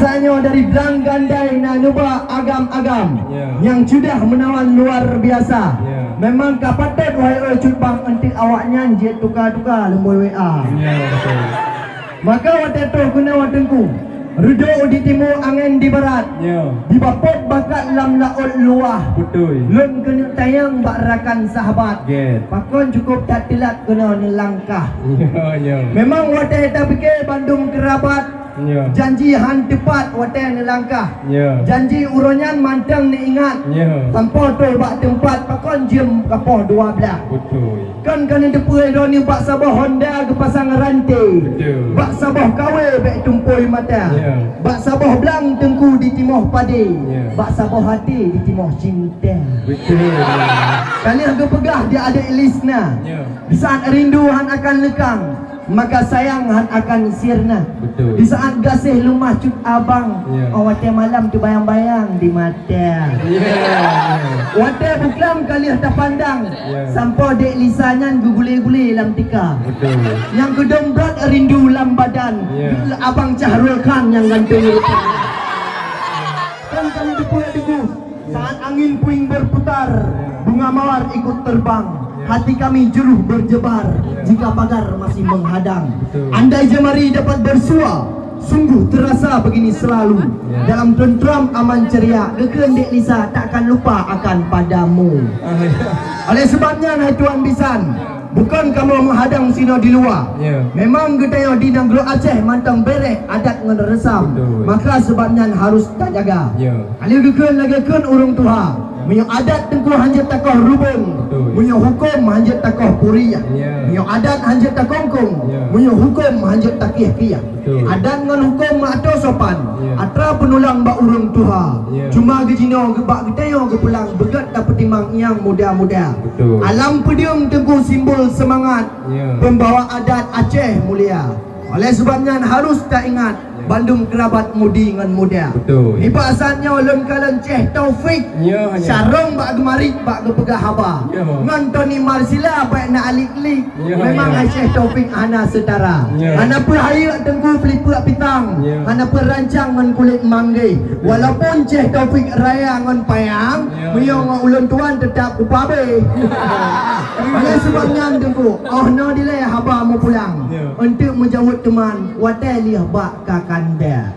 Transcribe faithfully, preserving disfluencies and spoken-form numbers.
Tanyoe dari Blang Gandai na neuba agam-agam. Ya. Nyang sudah meunawan luar biasa. Ya. Memang ka patot wahai cut bang, enteuk awaknyan jeuet tuka-tuka lumbôi W A. Ya, betul. Maka watèe toh keunoe Teungku, reudôk di timu, angén di barat. Ya. Dibapôt bakat lam laôt luwah. Betul. Lôn keuneuk tanyong bak rakan sahabat. Get. Pakon cukup that teulat keunoe neulangkah. Ya, ya. Memang watèe tapike bandum keurabat, ya, janji han teupat watèe neulangkah. Ya. Janji uroe nyan mantong neuingat. Ya. Sampoe trôh bak teumpat, pakon jeuem ka poh dua blah. Betul. Kon ka neuteupeue droeneuh bak saboh honda geupasang ranté. Betul. Bak saboh kawé bèk tumpôi mata. Ya. Bak saboh blang Teungku ditimoh padé. Ya. Bak saboh até ditimoh cinta. Betul. Ka lheueh geupeugah di adék Lisna. Ya. Di saat rindu han akan leukang, maka sayang han akan sirna. Betul. Di saat gaséh leumah cut abang, ya, oh, watèe malam teubayang-bayang di mata. Ya, ya. Watèe buklam ka lheueh tapandang, ya, sampoe dék Lisa nyan geugulé-gulé lam tika. Betul. Nyang keudong brot rindu lam badan, ya, abang Syahrul Khan nyang ganteng rupa. Kan kami teupeue Teungku, saat angin puing berputar, bunga mawar ikut terbang. Hati kami juluh berjebar jika pagar masih menghadang. Betul. Andai jemari dapat bersua, sungguh terasa begini selalu. Ya. Dalam tentram aman ceria, geukheun dék Lisa takkan lupa akan padamu. Ah, ya. Oleh sebab nyan, hai tuan bisan, bukon kamoe meuhadang sinoe di luwa. Ya. Memang geutanyoe di nanggroe Aceh mantong bèrèh adat ngon reusam. Betul. Maka sebab nyan harus tajaga. Ya. Ka lheueh geukheun lagèe kheun ureueng tuha, meunyoe adat Teungku hanjeuet takoh rubông, betul, meunyoe hukôm hanjeuet takoh puriah, ya, meunyoe adat hanjeuet takongkong, ya, meunyoe hukôm hanjeuet takieh-kieh. Betul. Adat ngon hukôm meuatoe sopan, ya, atra peunulang bak ureueng tuha. Ya. Cuma geujinoe bak geutanyoe geupulang beugèt tapeutimang nyang muda-muda. Betul. Alam peudeueng Teungku simbol seumangat, ya, peumbawa adat Aceh mulia. Oleh sebab nyan harus taingat, ya, bandum keurabat mudi ngon muda. Betul. Nibak saat nyoe lôn kalon Syekh Taufik, ya, ya, sarong bak geumarit bak geupeugah haba. Ya. Ngon Tony Marsila bèk na alik-lik. Ya, memang, ya, hai Syekh Taufik hana seutara. Ya. Hana peuhayeuek Teungku peulipeuek pitang. Ya. Hana peurancang ngon kulét manggéh. Betul. Walaupun Syekh Taufik raya ngon payang, ya, meunyoe ngon ulôn tuan teutap kupabéh. Oleh sebab nyan Teungku, oh noe dilèe haba meupulang. Ya. Untuk meujaweueb teuma watèe lheueh bak ka kanda.